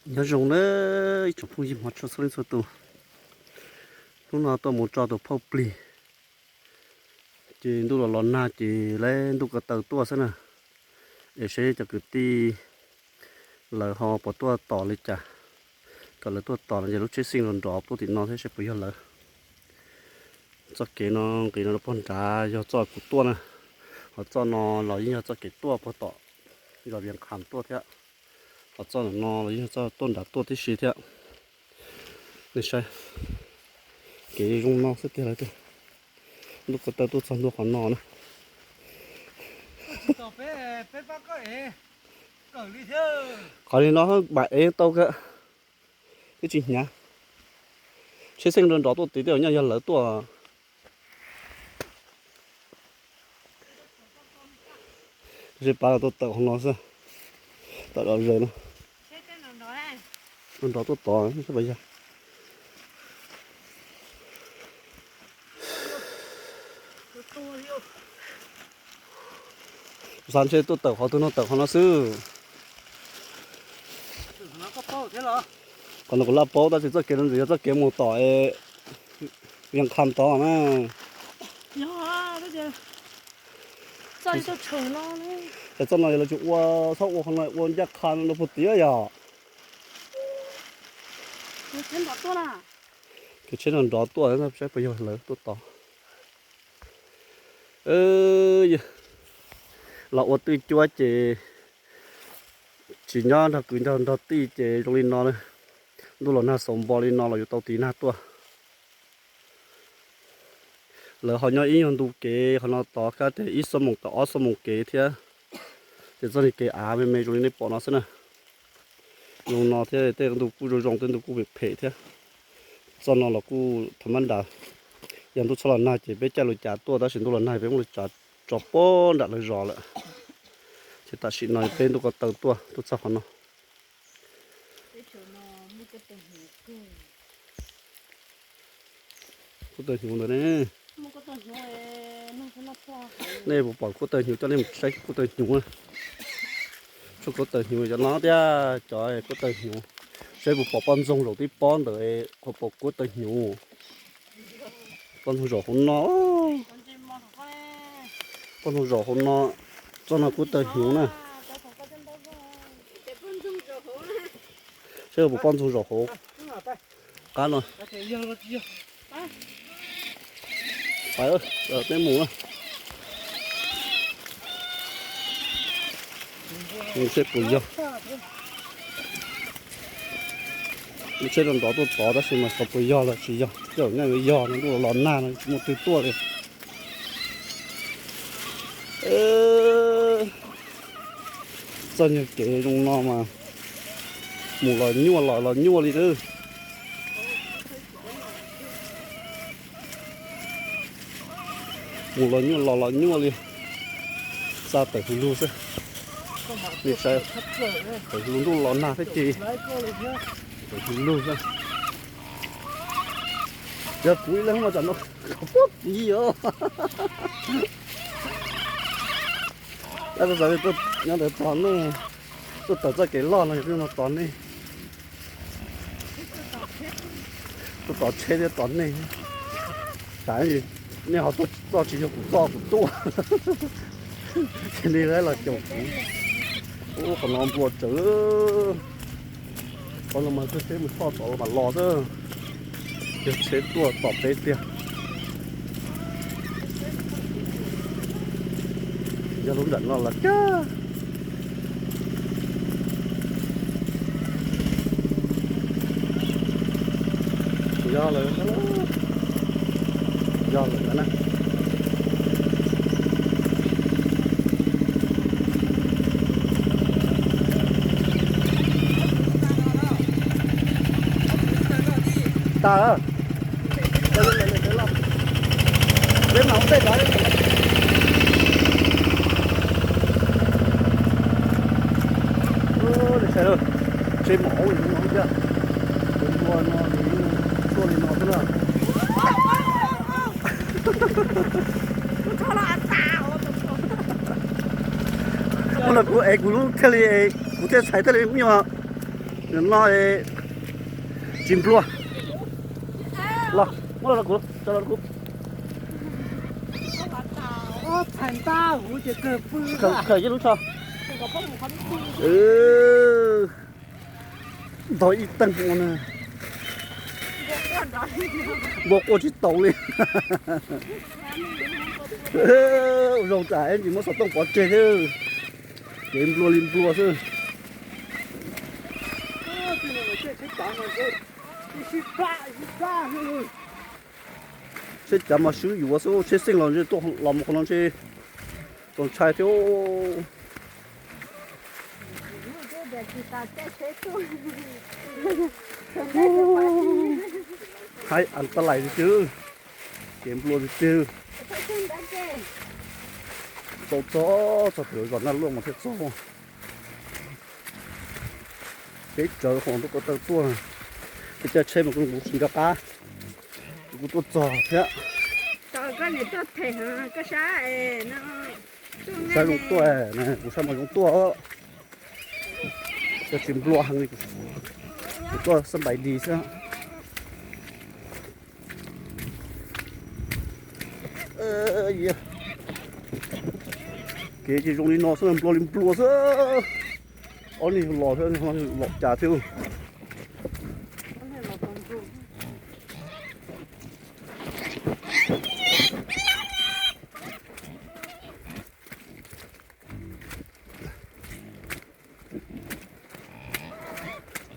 Nyob zoo nawb ib tsoom phooj ywg hmov tshua txhua leej txhua tus. Hnub no tuaj mus tso tus phauj plig, ces ntuj los los nag ces lawv ntuj ko taw tuaj xwb na. Es seb cov kwv tij lawv ho puas tuaj tos li cas, kom lawv tuaj tos no ces lub tsheb xyeej nrov nrov tuaj tim no thiab seb puas yog lawv. Txoj kev no nqis no rau puag nrad yog txoj kuv tuaj na, ho txoj no los yeej yog txoj kev tuaj puag tom zos Vias Qham tuaj thiab, ho txoj no los yeej yog txoj tuaj nrad tuaj tib si thiab. Nej saib, kev zoo no xwb tiag lawm tiag. Ntuj ko taw tuaj txog ntua qhov no na. Qhov li no mam ev tau kawg, twb tsis hnyav. Tsheb xyeej nrov nrov tuaj tid tej zaum nyaj yog lawv tuaj. Ze pav los tuaj tawm qhov no xwb, tawm los ze no. Nrov nrov tuaj tod, seb puas yog. Kuv xav ntshe tuaj tawm qhov twg no tawm qhov no xwb. Qhov no kuv laj paub tab sis txoj kev no ntxim yog txoj kev mus tom Vias Qham tod na. Es txoj no yog lawv tsis ua, txhob ua qhov no ua ncaj qha no rau puag tid yom. Kev tsheb nrov nrov tuaj, saib puas yog lawv tuaj tod. Los ua twj cuab ces tsis nyob nrog kwv nrog nrog tij ces zoo li no, ntuj los nag xaus npo li no los yuav tau tiv nag tuaj. Lawv ho nyob ib nyuag ntu kev qhov no tod kab tias ib xuab moos tawm ob xuab moos kev thiab. Ces txoj niag kev av me me zoo li nej pom no xwb na. Zoo no thiab tej ntu kuj zoo zoo tej ntu kuj phem phem thiab. Txoj no los kuj thaum mab nram, yog ntuj txhob los nag ces peb caij lus cas tuaj tab sis ntuj los nag peb muab lus tsav tso puag nram lawv zos lawm. Ces tam sim no peb ntuj ko taw tuaj tuaj txog qhov no. Kub taw hnyuv ntawd ne. Nej puas pom kub taw hnyuv, coj nej mus saib kub taw hnyuv. Tshuav kub taw hnyuv cov no thiab cov kub taw hnyuv. Saib puas pom poj ntxoog zaum tib pob ntawd, puas pom kub taw hnyuv. Poj ntxoog zaum hauv no. Poj ntxoog zaum hauv no, txoj no kub taw hnyuv na. Saib puas pom poj ntxoog zaum hauv qab no. Peb mus na. Saib puas yog. Lub tsheb nrov nrov tuaj tod tab sis mas xyov puas yog los tsis yog, tej zaum nyaj yuav yog no, ntuj los los nag no tsis muaj twg tuaj li. Txoj nyuag kev zoo no mas mus los nyuaj los los nyuaj li na. Mus los nyuaj los los nyuaj li. Xa tawm hws lug xwb. Nej saib, tawm hws lug ntuj los nag thiab ces tawm hws lug xwb. Yog kuv ib leeg mas tsam no puag tid os. Kuv xav nyob ntawd tos nej, tuaj tawm txoj kev loj no yog tuaj no tos nej. Tuaj tos tsheb thiab tos nej. Tsam nej ho tuaj txoj tsis yog kuv txoj kuv tuaj, ces nej los caum kuv. Ub, qhov no nplua tsawv. Qhov no mas kawg tsheb mus txoj tod los mas los xwb. Yog tsheb tuaj tom peb tiag. Yog lub nram no los kawg. Yog lawm, yog lawm na. Tas. Peb mam ua tej tod. Tsheb mom ub no thiab, tus npua no nws tuaj li no xwb na. Ua no kuv es kuv lub thiaj li, kuv thiaj txhais thiaj li me nyuam. No tsis nplua. Los, muab los rau kuv, tso los rau kuv. Khaws ib lub tso. Ntog ib teeg ua na. Npua quaj tsis taus li. Ua zoo tsam ib ntsis muab xov tooj pov tseg thiab. Ces nplua li nplua xwb. Tsheb cav mas swb yuav xwb, tsheb xeej los ntshe tuaj los mus qhov no ntshe txaus ntshai thiab. Haib, an ta lais tiag, kev nplua tiag. Tau txog, txog pem zos Naj Luaj mas thiaj txog. Peb tsawv hos ntuj ko taw tuaj, peb caij tsheb mas kuv tsis nco qab, kuv tuaj txog thiab. Saib zoo tuaj, kuv saib mas zoo tuaj. Cov tsis nplua heev li, kuv tuaj xab npais dis xwb. Kev ces zoo li no xwb, nplua li nplua xwb. Ob niag los, los cas thiab.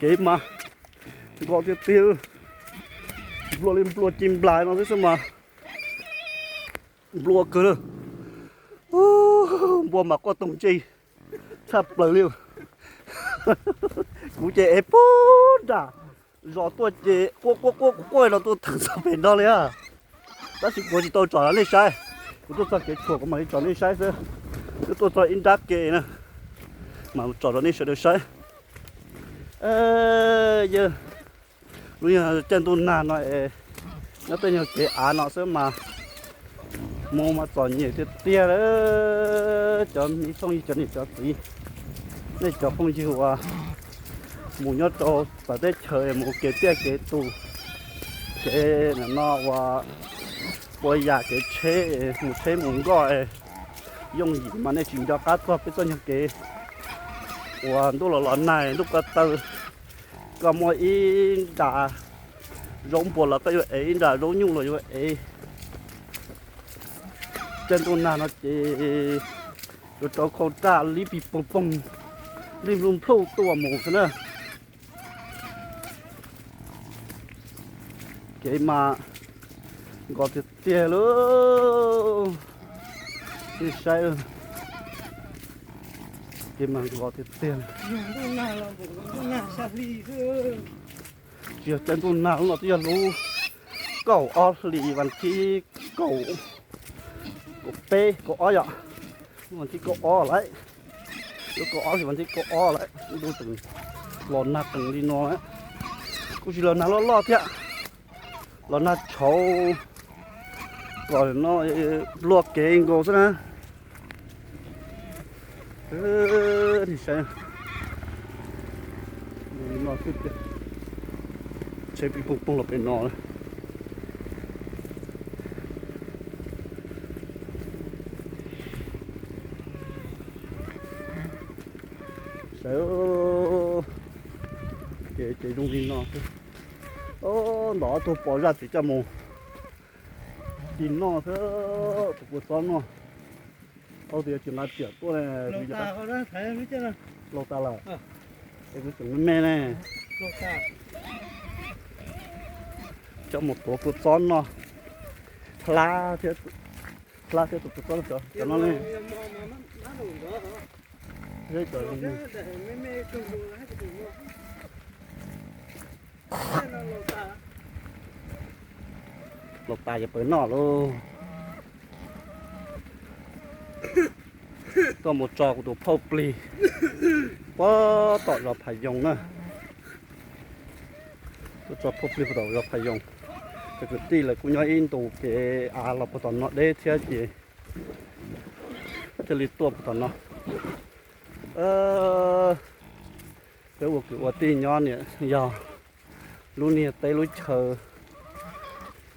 Kev mas nkos tiag tiag, nplua li nplua ci nplas no xwb mas nplua kawg li. Npua mas quaj toog ntsej tshaj plaws li. Kuv ces ev puag nram zos tuaj ces quaj quaj quaj quaj no tuaj thawm txog pem no li. Tab sis kuv tsis tau tsom rau nej saib, kuv tuaj txog kev tshuam kuv mam li tsom nej saib xwb. Twb tuaj txog ib nrab ke na, mam tsom rau nej sawv daws saib. Yawg, lub caij ntuj nag no es nyob tej nyuag kev av no xwb mas mus mas txom nyem tiag tiag. Cov me phooj ywg, cov niam cov txiv, nej cov phooj ywg uas mus nyob rau txawv teb chaws mus kev tiaj kev tus, kev no ua, ua yam kev tsheb mus tsheb mus nkoj yooj yim mas nej tsis nco qab txog peb txoj nyuag kev uas ntuj los los nag ntuj ko taw, koj muaj ib nra zaub npua los koj yuav ev, ib nra zaub nyuj los yuav ev. Caij ntuj nag no ces yuav rau khau raj li pig poog poog, li nplua nplhuj tuaj mus xwb na. Kev mas nkos tiag tiag lauj. Nej saib, kev mas nkos tiag tiag. Tsis yog caij ntuj nag no, twb yog lub kaum ob hlis vas thib kaum, kaum peb kaum ob yom, lub vas thib kaum ob lawm, lub kaum ob hlis vas thib kaum ob lawm, ntuj tseem los nag qees li no. Kuj tsis los nag loj loj thiab, los nag tshauv kom no nplua kev nkaus xwb na. Saib, tsheb pig poog poog los pem no. Saib, kev ces zoo li no xwb. Ntov ob tug pos zaj txiv coj mus ci noj xwb, tus kua txob no. Ua tus yog tsis nqa riam tuaj ne, laus tas lawm, es kuv tseem me me ne. Coj mus tuav kua txob noj, hlab thiab, hlab thiab tus kua txob cov no ne. Laus tas yog pawg noj lauj. Tuaj mus tso kuv tus phauj plig puag tom zos Phas Yoos na. Tuaj tso phauj plig puag tom zos Phas Yoos. Cov kwv tij lawv kuj nyob ib ntu kev av los puag tom no deb thiab ces thiaj li tuaj puag tom no. Peb ua kwv ua tij nyob niam yog lub niag teb lub chaw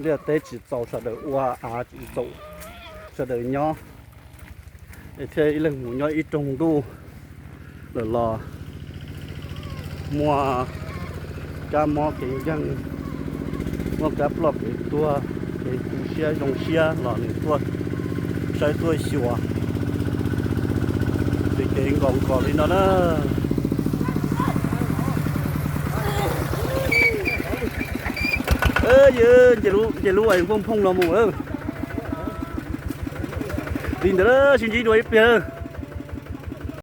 liaj teb tsis txaus sawv daws ua, av tsis txaus sawv daws nyob, es thiaj ib leeg mus nyob ib roog ntuj lawm los muaj kab mob kev nkeeg, muaj kab ploj kev tuag, kev tu siab zoo siab los nws tuaj saib tuaj xyuas, ces kev nkaus nkaus li no na. Nce lub, nce lub phooj phooj no mus. Li ntawd sib ntsib dua ib pliag.